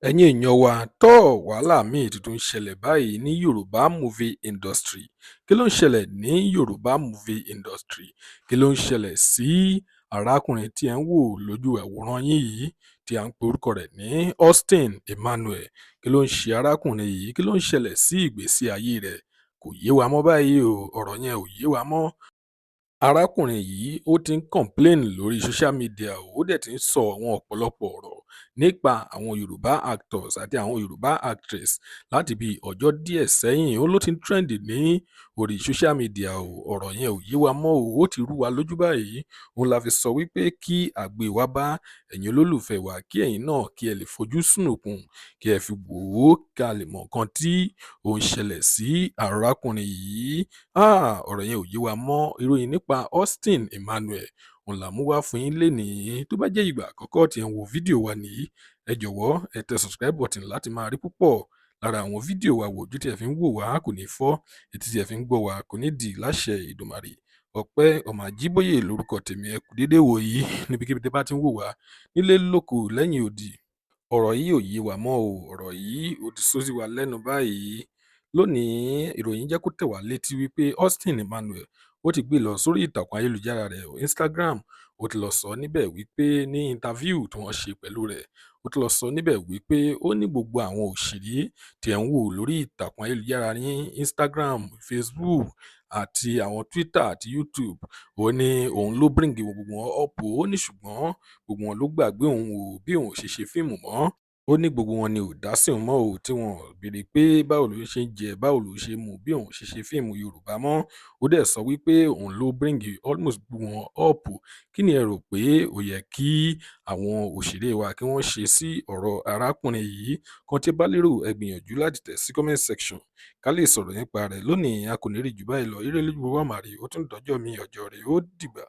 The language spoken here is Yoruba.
Ẹ̀yin èèyàn wa, tọ́ọ̀, wàhálà míì tuntun ń ṣẹlẹ̀ báyìí ní Yorùbá movie industry. Kí ló ń ṣẹlẹ̀ ní Yorùbá movie industry? Kí ló ń ṣẹlẹ̀ sí arákùnrin tí ẹ̀ ń wò lójú àwòrán yín yìí tí à ń pe orúkọ rẹ̀ ní Austin Emmanuel? Kí ló ń ṣe arákùnrin yìí? Kí ló ń ṣẹlẹ̀ sí ìgbésí ayé rẹ̀? Kò yé wa mọ́ báyìí o. Ọ̀rọ̀ yẹn ò yé wa mọ́. Arákùnrin yìí, ó ti ń complain lórí social media, ó dẹ̀ ti ń sọ àwọn ọ̀pọ̀lọpọ̀ ọ̀rọ̀ nípa àwọn Yorùbá actors àti àwọn Yorùbá actress láti bí ọjọ́ díẹ̀ sẹ́yìn. Ó ló ti ń trend ní orí social media o. Ọ̀rọ̀ yẹn ò yé wa mọ́ o. Ó ti rú wa lójú báyìí. Òun la fi sọ wípé kí àgbè wa bá ẹ̀yin olólùfẹ́ wa, kí ẹ̀yin náà kí ẹ lè fojú sùnùkùn, kí ẹ fi wò ó, ká lè mọ̀ nǹkan tí ó ń ṣẹlẹ̀ sí arákùnrin yìí. Ọ̀rọ̀ yẹn ò yé wa mọ́. Ìròyìn nípa Austin Emmanuel òun là mú wá fún yín lénìí. Tó bá jẹ́ ìgbà àkọ́kọ́ tí ẹ̀ ń wo fídíò wa nìyí, ẹ jọ̀wọ́, ẹ tẹ subscribe button láti máa rí púpọ̀ lára àwọn fídíò wa wò. Ojú tí ẹ fi ń wò wá kò ní fọ́, etí tí ẹ fi ń gbọ́ wá kò ní dì láṣẹ Ìdùmarè. Ọpẹ́ ọmọ Àjíbóyè lórúkọ tèmi. Ẹ kú déédéé wò yìí níbikíbi tí bá ti ń wò wá nílé, lóko, lẹ́yìn odi. Ọ̀rọ̀ yìí ò yé wa mọ́ o. Ọ̀rọ̀ yìí ó ti sọ sí wa lẹ́nu báyìí. Lónìí, ìròyìn jẹ́ kó tẹ̀ wá létí wípé Austin Emmanuel, ó ti gbé lọ sórí ìtàkùn ayélujára rẹ̀, Instagram. Ó ti lọ sọ níbẹ̀ wípé ní interview tí wọ́n ṣe pẹ̀lú rẹ̀, ó ti lọ sọ níbẹ̀ wípé ó ní gbogbo àwọn òṣèré tí ẹ̀ ń wò lórí ìtàkùn ayélujára ní Instagram, Facebook àti àwọn Twitter àti YouTube, ó ní òun ló bring gbogbo wọn up. Ó ní ṣùgbọ́n gbogbo wọn ló gbàgbé òun o, bí òun ò ṣe ṣe fíìmù mọ́. Ó ní gbogbo wọn ni ò dá sí òun mọ́ o, tí wọn ò béèrè pé báwo ló ṣe ń jẹ, báwo ló ṣe mú, bí òun ṣe ṣe fíìmù Yorùbá mọ́. Ó dẹ̀ sọ wípé òun ló bring almost gbogbo wọn up. Kí ni ẹ rò pé ó yẹ kí àwọn òṣèré wa kí wọ́n ṣe sí ọ̀rọ̀ arákùnrin yìí? Kan tí ẹ bá lérò, ẹ gbìyànjú láti tẹ̀ sí comment section ká lè sọ̀rọ̀ nípa rẹ̀. Lónìí, a kò ní rí jù báyìí lọ. Ire lójú gbogbo àmàrí. Ó tún dọjọ́ mi, ọjọ́ rẹ̀ ó dìgbà.